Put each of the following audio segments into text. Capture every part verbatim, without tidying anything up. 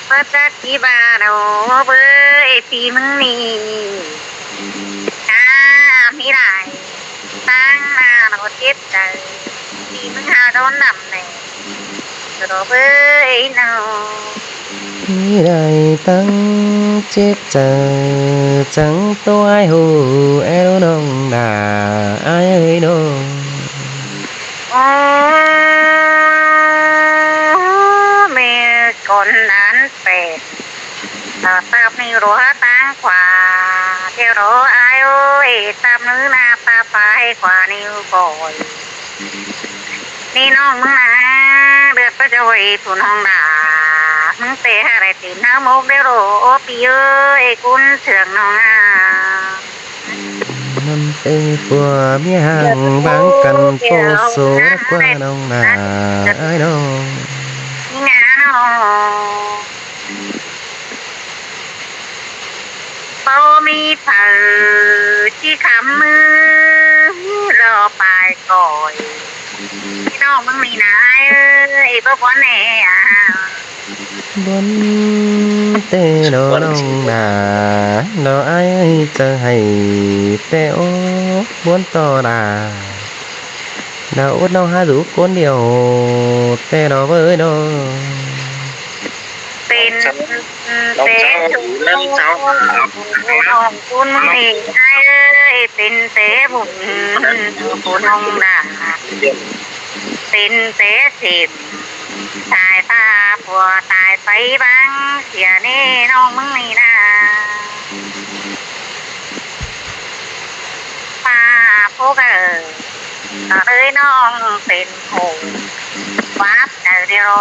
Báu chắc ꞌchí ꞌva ꞌnị bới ꞌpi ꞌmứng ꞌnị. Cá ꞌmí lai ꞌtáng ꞌna ꞌnị chết chaư, ꞌpi ꞌmứng ha đón nẳng ꞌnị. Đó bới ꞌnị. ꞌMí lai ꞌtáng chết chaư, chắng ꞌtố ải ꞌhụ, é ꞌlụk ꞌnọng đa, ải ơi ꞌnị. Ô, ꞌmí ꞌcốn đán pét, ꞌtặp ꞌnị ꞌlúa ꞌtáng khua, ꞌtiếu ꞌlúa ải ơi, ꞌtặp ꞌnị ꞌna ꞌtặp ải khua ꞌnị khỏi. ꞌNị ꞌnọng ꞌmứng ꞌna, đươn ꞌpá ꞌchoi phủ ꞌnọng đa, ꞌmứng ꞌtẹ ha lai tứm ꞌháo mốc đéo ꞌlụk, ô ꞌpi ơi, ꞌcốn sương ꞌnọng ꞌna. ꞌNặn ꞌtẹ ꞌpưa ꞌmí hang báng căn ꞌpộ số đắc ꞌquá ꞌnọng đa, ải ꞌnị. ꞌNị ꞌna ꞌnị. Báu ꞌmí phaư ꞌchí khắm ꞌmứ lo pay khỏi. ꞌNị ꞌnọng ꞌmứng ꞌnị ꞌna, ải ơi, báu bón ꞌnị a. Bón ꞌtẹ lo ꞌnọng đa, lo ải ơi, chaư hảy ꞌtẹ ố, bón ꞌto đa. Đa út ꞌnọng hák dú ꞌcốn điêu ꞌtẹ lo bới ꞌnị. Pên ꞌtẹ phủ ꞌnọng ꞌcốn ꞌmứng ꞌnị, ải ơi, pên ꞌtẹ phủ phủ ꞌnọng đa. Pên ꞌtẹ sỉm, tai ꞌpá ꞌpưa tai pay báng sia ꞌnị ꞌnọng ꞌmứng ꞌnị ꞌna. ꞌPá pú ꞌcọ, ꞌnị ꞌnọng pên phủ, báp chaư điêu,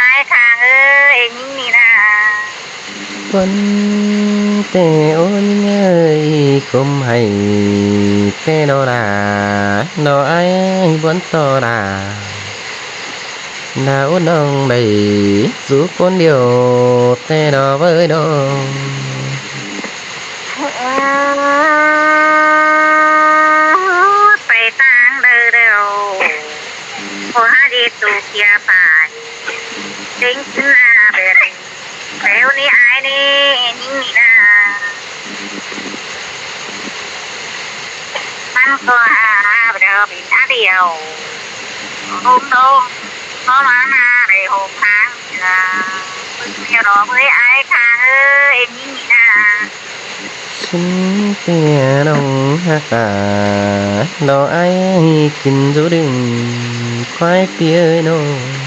ải khang ơi, ꞌnhính ꞌnị ꞌna. Bón ꞌtẹ ố ꞌnhính ơi, ꞌcốn hảy ꞌtẹ lo đa, lo ải ơi, bón ꞌto đa. Đa út ꞌnọng đảy dú ꞌcốn điêu ꞌtẹ lo bới ꞌnị. Pay ꞌtáng đaư điêu, ꞌpưa hák ꞌdệt tu ꞌkia pay, ꞌtếng ꞌchư ꞌna bến, béo ꞌnị ải ꞌnị, ꞌnhính ꞌnị ꞌna. ꞌMắn ꞌcọ ha, ha, ha, pên ꞌna điêu. Hôm đó, có má ꞌna đảy hôm tháng, ꞌchưa, bới ꞌnị lo bới ải khang ơi, ꞌnhính ꞌnị ꞌna. ꞌSịn ꞌtẹ ꞌnọng hák a, lo ải kin dú đưm, ꞌkhói ꞌpi ơi ꞌnị.